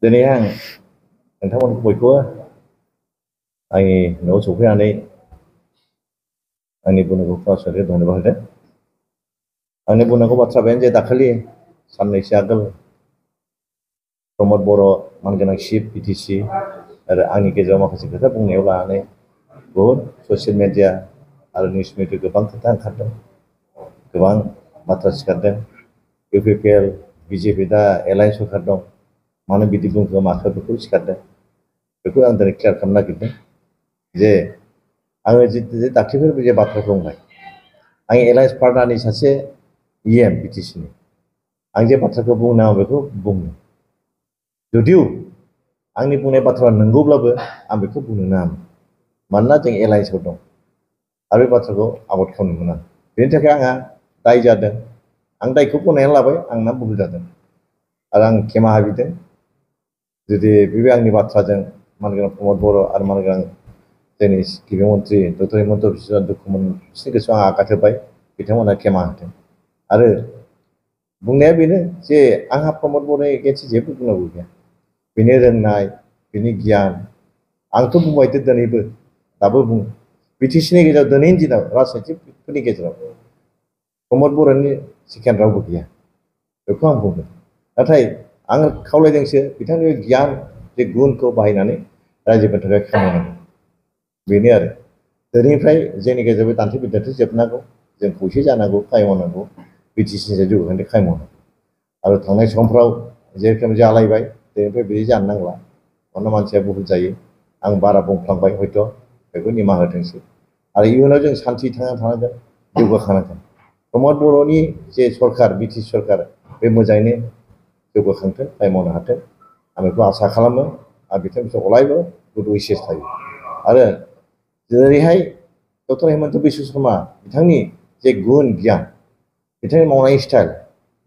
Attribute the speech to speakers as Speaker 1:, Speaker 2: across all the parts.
Speaker 1: दिनै आं नोंथांमोन बयखौबो आंनि न'आव सफैनानै आंनि बुंनांगौ खोनासंनायनि धन्यबाद होदों। आंनि बुंनांगौ बाथ्रा बेनो जे दाखालि साननैसो आगोल प्रमद बर' मानगोनां चिफ बिटिसि आरो आंनि गेजेराव माखासे खोथा बुंनायाव लानानै बहुद ससियेल मिडिया आरो निउस मिडिया गोबां खोथा ओंखारदों, गोबां बाथ्रा सिखारदों। इउपिपिएल बिजेपि दा एलायन्स सरकार दं, मानो बिदि बुंखो माखो बेखौ सिखारदों। बेखौ आं दिनै क्लियार खालामनो नागिरदों जे आङो जे दाख्लैफोर जे बाथ्रा बुंबाय, आं एलायन्स पार्टनारनि सासे इएम बिटिसिनि आं जे बाथ्राखौ बुंनांगौ बेखौ बुङो। जुदिउ आंनि बुंनाय बाथ्राया नंगौब्लाबो आं बेखौ बुंनो नाङामोन, मानोना जों एलायन्सआव दं आरो बे बाथ्राखौ आबाद खालामनो मोना। बेनि थाखाय आंहा दाय जादों, आं दायखौ गनायनानै लाबाय, आंना भुल जादों आरो आं खेमाहा बिदों। जुदि बे आंनि बाथ्राजों मानगोनां प्रमद बर' आरो मानगोनां जोंनि गिबि मन्थ्रि डक्टर हिमन्त बिश्व दुखु बिसोरनि गोसोआव आं आघात होबाय, बिथांमोना खेमा होथों। आरो बुंनाया बेनो जे आंहा प्रमद बर'नि एगेन्स्ट जेबो बुंनांगौ गैया। बिनि रोंनाय, बिनि गियान, आंथ' बुंबाय दिनैबो दाबो बुङो, बिटिसिनि गेजेराव दिनैनि दिनाव राजनितिकफोरनि गेजेराव प्रमद बर'नि सेकेन्ड रावबो गैया, बेखौ आं बुंदों। नाथाय आं खावलायदोंसो बिथांनि गियान जे गुनखौ बाहायनानै रायजोफोरनि थाखाय खामानि मावनांगौ, बेनो आरो दिनैनिफ्राय जोंनि गेजेराव दान्थे बिदान्थे जोबनांगौ, जों खौसे जानांगौ, खामानि मावनांगौ, बिटिसिजों जौगाखांनो खामानि मावनांगौ। आरो थांनाय समफ्राव जेरोखोम जालायबाय दिनैनिफ्राय बिदि जानो नांला, मानोना मानसिया बुहुल जायो। आं बारा बुंफ्लांबाय हयथ', बेखौ निमाहा होथोंसै। आरो इयुनाव जों सान्थि थांनानै थानांगोन, जौगाखांनांगोन। प्रमद बर'नि जे सरकार बिटिसि सरकार बे मोजाङैनो जौगाखांथों, खामानि मावनो हाथों, आं बेखौ आसा खालामो। आरो बिथांनि अरायबो गुड उइसेस थायो। आरो जेरैहाय डक्टर हिमन्त बिश्व शर्मा बिथांनि जे गुन गियान, बिथांनि मावनाय स्टाइल,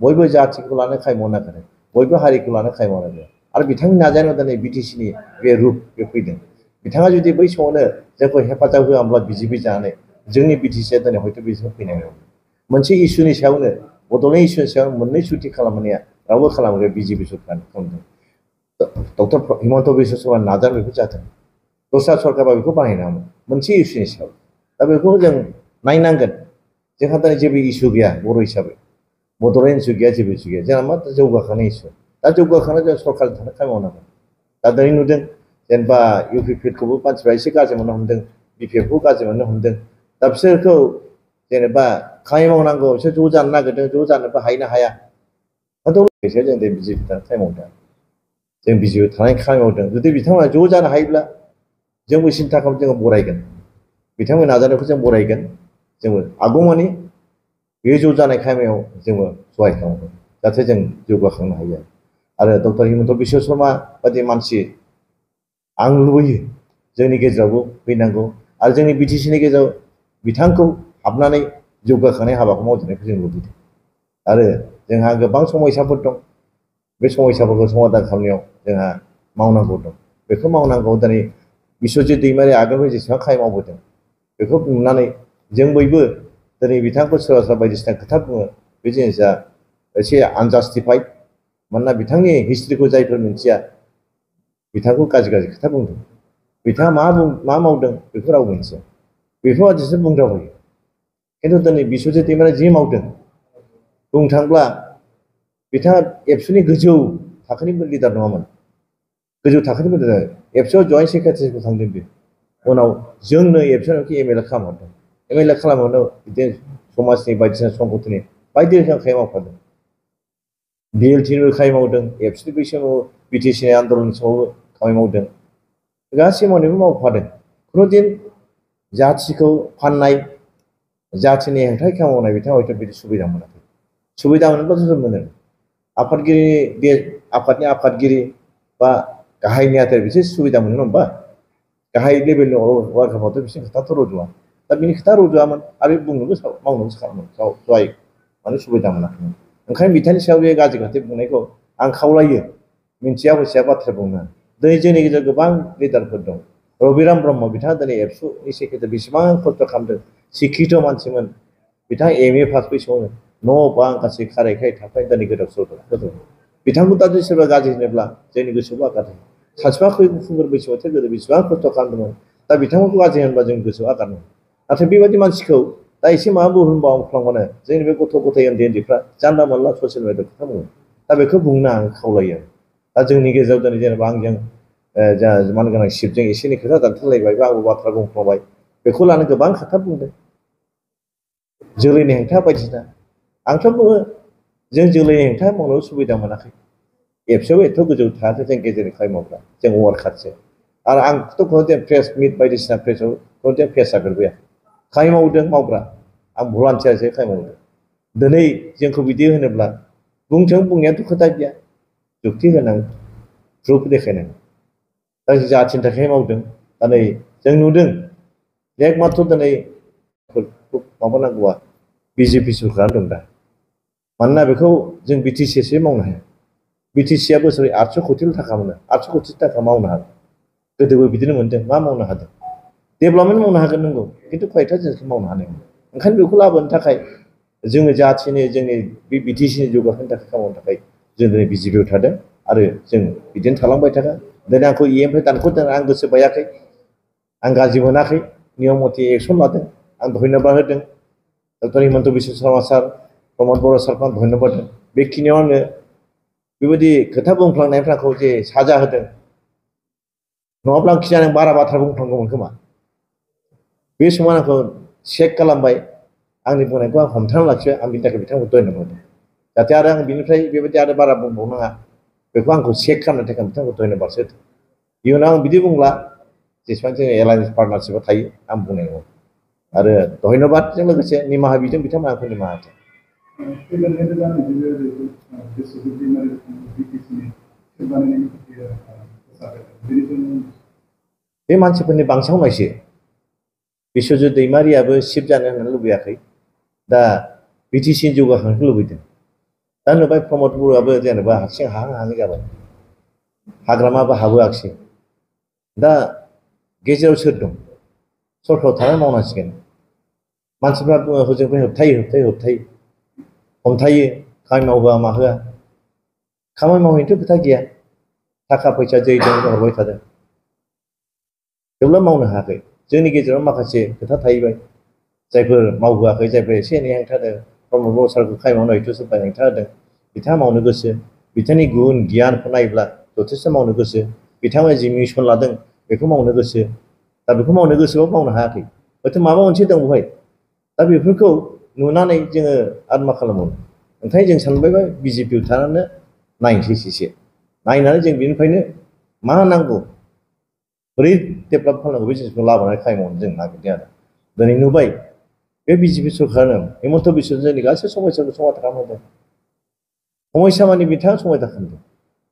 Speaker 1: बयबो जाथिखौ लानो खामानि मावनो नागिरो, बयबो हारिखौ लानो खामानि मावनो नागिरो। आरो बिथांनि नाजानायाव दिनै बिटिसिनि बे रुप बे फैदों। बिथाङा जुदि बै समावनो जोंखौ हेफाजाब होआमोनब्ला बिजेपि जानानै जोंनि बिटिसिया दिनै हयथ' बिसोर फैनाय नङामोन। मोनसे इसुनि सायावनो, बड'लेण्ड इसुनि सायाव मोननै सुथि खालामनाया रावबो खालामाखै, बिजेपि सरकार खालामदों। डक्टर हिमन्त बिश्व शर्मानि नाजानाय बेखौ जादों। दस्रा सरकारा बेखौ बानायनो हायामोन मोनसे इसुनि सायाव। दा बेखौ जों नायनांगोन। जोंहा दिनै जेबो इसु गैया बर' हिसाबै, बड'लेण्ड इसु गैया, जेबो इसु गैया। जोंहा मा जौगाखांनाय इसु। दा जौगाखांनाय जों सरकारनि थाखाय खामानि मावनांगोन। दा दिनै नुदों जेनेबा इउपिपिएलखौबो मानसिफ्रा एसे गाज्रि मोननो हमदों, बिपिएफखौ गाज्रि मोननो हमदों। दा बिसोरखौ जेनेबा खामानि मावनांगौ, बिसोर ज' जानो नागिरदों, ज' जानोबो हायो ना हाया। बिसोर जों बिजेपि थानानै खामानि मावदों, जों बिजेपि थानानै खामानि मावदों। जुदि बिथांमोना ज' जानो हायोब्ला जोंबो सिन्था खालाम, जोङो बरायगोन, बिथांमोननि नाजानायखौ जों बरायगोन। जोङो आगौमानि बे ज' जानाय खामानियाव जोङो सहाय खालामगोन, जाहाथे जों जौगाखांनो हायो। आरो डक्टर हिमन्त बिश्व शर्मा बायदि मानसि आं लुबैयो जोंनि गेजेरावबो फैनांगौ, आरो जोंनि बिटिसिनि गेजेराव बिथांखौ हाबनानै जौगाखांनाय हाबाखौ मावजानायखौ जों लुबैदों। आरो जोंहा गोबां समयसाफोर दं, बे समयसाफोरखौ समाधान खालामनायाव जोंहा मावनांगौ दं। बेखौ मावनांगौ। दिनै बिस्वजित दैमारि आगोलनिफ्राय जेसेबां खामानि मावबोदों, बेखौ नुनानै जों बयबो दिनै बिथांखौ सोरबा सोरबा बायदिसिना खोथा बुङो, बे जिनिसा एसे आनजास्टिफाइड। मानोना बिथांनि हिस्ट्रिखौ जायफोर मिथिया, बिथांखौ गाज्रि गाज्रि खोथा बुंदों। बिथाङा मा मावदों बेखौ रावबो मिथिया, बेफोरबादिसो बुंदावबायो। खिन्थु दिनै बिस्वजित दैमारिया जि मावदों, बुंनो थाङोब्ला बिथाङा एबसुनि गोजौ थाखोनि लिडार नङामोन, गोजौ थाखोनि लिडार। एबसुआव जयेन्ट सेक्रेटारिबो थांदों बे। उनाव जोंनो एबसुआव एमएलए खालामहरदों। एमएलए खालामहरनायाव बिदिनो समाजनि बायदिसिना संगठननि बायदि रोखोम खामानि मावफादों। बिएलटिनिबो खामानि मावदों, एबसुनि बै समाव बिटिसिनि आन्दलननि समावबो खामानि मावदों। गासै मावनायबो मावफादों। खुनुदिन जाथिखौ फाननाय, जाथिनि हेंथायै खामानि मावनाय बिथाङा हयथ' बिदि सुबिदा मोनाखै। सुबिदा मोनोब्लाथ' जों मोनो। आफादनि आफादगिरि बा गाहाय नेहाथारि बिसोर सुबिदा मोनो नङा होमबा? गाहाय लेभेलनि वार्कारफ्राथ' बिसोरनि खोथाथ' रज'आ। दा बिनि खोथा रज'आमोन, आरो बुंनोबो मावनोबो सानोमोन, सहाय माने सुबिदा मोनाखैमोन। ओंखायनो बिथांनि सायाव बे गाज्रि खोथा बुंनायखौ आं खावलायो, मिथिया हसिया बाथ्रा बुंनो। दिनै जोंनि गेजेराव गोबां लिडारफोर दं। रबिराम ब्रह्म बिथाङा दिनै एबसुनि सेक्रेटारि, बेसेबां खस्थ' खालामदों, शिक्षित मानसिमोन बिथाङा एमए पास बै समावनो न' बां गासै खाराय थाखाय दिनै गोदाव सोराव। बिथांखौ दा जुदि सोरबा गाज्रि होनोब्ला जोंनि गोसोआव आघात होयो सानसेबा खुंगुर बैसोआव गोदो बेसेबां खस्थ' खालामदोंमोन दा बिथांमोनखौ गाज्रि होनब्ला जोंनि गोसोआव आघात मोनो नाथाय बेबायदि मानसिखौ दा एसे माबा बुंफ्लांबानो जोंनि बे गथ' गथाय उन्दैफ्रा जानला मोनला ससियेल मिडियायाव खोथा बुङो दा बेखौ बुंनो आं खावलायो दा जोंनि गेजेराव दिनै जेनेबा आंजों जा मानगोनां शिबजों एसे एनै खोथा दान्थेलायबाय बा आंबो बाथ्रा बुंफ्लांबाय बेखौ लानो गोबां खोथा बुंदों जोलैनि हेंथा बायदिसिना आंथ' बुङो जों जोलैनि हेंथा मावनो सुबिदा मोनाखै एबसुआव एथ' गोजौ थाखो जों गेजेरनि खामानि मावग्रा जों वार्कारसो आरो आंथ' खुनु प्रेस मिट बायदिसिना प्रेसआव खुनु फेस जाफेरबाय खामानि मावदों मावग्रा आं भलान्टियारसो खामानि मावदों दिनै जोंखौ बिदि होनोब्ला बुंथों बुंनायाथ' खोथा गैया जुक्ति गोनां प्रुफ देखायनांगौ दा जाथिनि थाखाय मावदों दा नै जों नुदों एकमात्र दिनै माबानांगौआ बिजेपि सरकारा दं दा मानोना बेखौ जों बिटिसिसो मावनो हाया बिटिसिआ बोसोरै 800 कोटि थाखा मोनो 800 कोटि थाखा मावनो हागोन गोदोबो बिदिनो मोनदों मा मावनो हादों डेभेलपमेन्ट मावनो हागोन नंगौ खिन्थु खयथा जिनिसखौ मावनो हानाय नङा ओंखायनो बेखौ लाबोनो थाखाय जोङो जाथिनि जोंनि बे बिटिसिनि जौगाखांनो थाखाय खामानिनि थाखाय जों दिनै बिजेपिआव थादों आरो जों बिदिनो थालांबाय थागोन दिनै आंखौ इएमनिफ्राय दानख'दों आं गोसो बायाखै आं गाज्रि मोनाखै नियम मथे एक्सन लादों आं धन्यबाद होदों डक्टर हिमन्त बिश्व शर्मा सार प्रमद बर' सारखौ आं धन्यबाद होदों बेखिनियाव आङो बेबायदि खोथा बुंफ्लांनायफ्रा आंखौ जे साजा होदों नङाब्ला आं खिजानो बारा बाथ्रा बुंफ्लांगौमोन खोमा बे समाव आंखौ चेक खालामबाय आंनि बुंनायखौ आं हमथाना लाखिबाय आं बिनि थाखाय बिथांमोनखौ धन्यबाद होदों जाहाथे आरो आं बिनिफ्राय बेबायदि आरो बारा बुंबावनाङा बेखौ आंखौ चेक खालामनो थाखाय बिथांमोनखौ धन्यबादसो होदों इयुनाव आं बिदि बुंब्ला जेसेबां जोङो एलायन्स पार्टनारशिपआव थायो आं बुंनाय नङा आरो धन्यबादजों लोगोसे निमाहा बिदों बिथांमोना आंखौ निमाहा होदों बे मानसिफोरनि बांसावनायसो बिश्वजित दैमारियाबो शिफ्ट जानो होननानै लुबैयाखै दा बिटिसिनि जौगाखांनो लुबैदों दा नुबाय प्रमद बर'आबो जेनेबा हारसिं हाहां हाहां जाबाय हाग्रामाबो हाबोआखिसै दा गेजेराव सोर दं सरखाराव थानानै मावनांसिगोन मानसिफ्रा बुङो हजोंनिफ्राय होबथायो हमथायो खामानि मावहोआ माहोआ खामानि मावहैनोथ' खोथा गैया थाखा फैसा जै दं हरबाय थादों थेवब्लाबो मावनो हायाखै जोंनि गेजेराव माखासे खोथा थाहैबाय जायफोर मावहोआखै जायफोर एसे एनै हेंथा होदों प्रमद बर' सारखौ खामानि मावनो हयथ' सोरबा हेंथा होदों बिथाङा मावनो गोसो बिथांनि गुन गियानखौ नायोब्ला जथेस्थ' मावनो गोसो बिथांमोना जि मिसन लादों बेखौ मावनो गोसो दा बेखौ मावनो गोसोबाबो मावनो हायाखै हयथ' माबा मोनसे दं बेवहाय दा बेफोरखौ नुनानै जोङो आरो मा खालामबावनो ओंखायनो जों सानबायबा बिजेपिआव थानानै नायनोसै एसे नायनानै जों बिनिफ्रायनो मा नांगौ बोरै डेभेलप खालामनांगौ बे जिनिसखौ लाबोनानै खामानि मावनो जों नागिरदों आरो दिनै नुबाय बे बिजेपि सरखारानो हिमन्त बिश्व जोंनि गासै समस्याखौ समाधान खालामदों समस्या माने बिथाङा समाधान खालामदों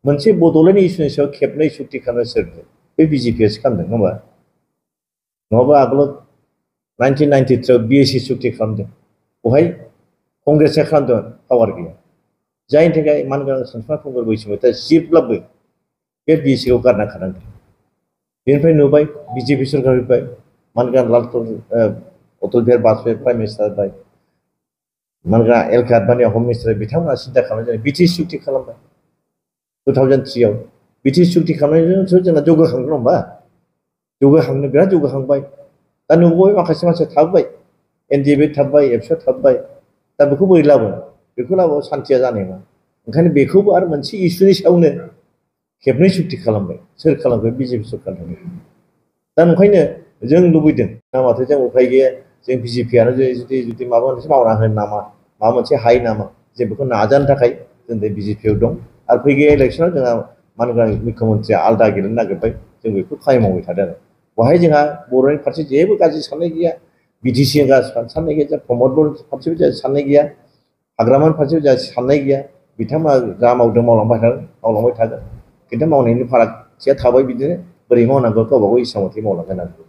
Speaker 1: मोनसे बड'लेण्ड इस्युनि सायाव खेबनै सुक्ति खालामनाय सोरदों बे बिजेपिआसो खालामदों नङा नङाबा आगोलाव 1993 बिएसि सुक्ति खालामदों बेवहाय कंग्रेसआ खालामदों पावार गैया जायनि थाखाय मानगोनां सानसुमा खुंगुर बैसोमुथिया जेब्लाबो बे बिएसिखौ गारना खानांदों बेनिफ्राय नुबाय बिजेपि सरकार फैबाय मानगोनां अटल बिहारि वाजपेयी प्राइम मिनिस्टार जाबाय मानगोनां एल के आडवाणी हम मिनिस्टार बिथांमोना सिन्था खालामनानै बिटिसि सुक्ति खालामबाय 2003 आव बिटिसि सुक्ति खालामनायजोंसो जोंना जौगाखांदों नङा होमबा जौगाखांनो बिराद जौगाखांबाय दा नुबाय माखासे मानसिया थाबोबाय एनडिएफबि थाबबाय एबसुआ थाबबाय दा बेखौ बोरै लाबोनो बेखौ लाबोबा सान्थिया जानाय नङा ओंखायनो बेखौबो आरो मोनसे इस्युनि सायावनो खेबनै सुक्ति खालामबाय सोर खालामबाय बिजेपि सरखारानो दा ओंखायनो जों लुबैदों नामाथो जों उफाय गैया जों बिजेपिआनो जुदि माबा मोनसे मावना होनो नामा माबा मोनसे हायो नामा जों बेखौ नाजानो थाखाय जों दा बिजेपिआव दं आरो फैगौ इलेक्सनाव जोंहा मानगोनां मुख्यमन्थ्रिया आलादा गेलेनो नागिरबाय जों बेखौ खामानि मावबाय थादों आरो बेवहाय जोंहा बर'नि फारसे जेबो गाज्रि साननाय गैया बिटिसि गाज्रि साननाय गैया प्रमद बर' फारसेबो जोंहा साननाय गैया हाग्रामानि फारसेबो जोंहा साननाय गैया बिथांमोना जा मावदों मावलांबाय थागोन खिन्थु मावनायनि फारागथिया थाबाय बिदिनो बोरै मावनांगौ गावबा गाव इस्सा मथे मावलांगोन आरो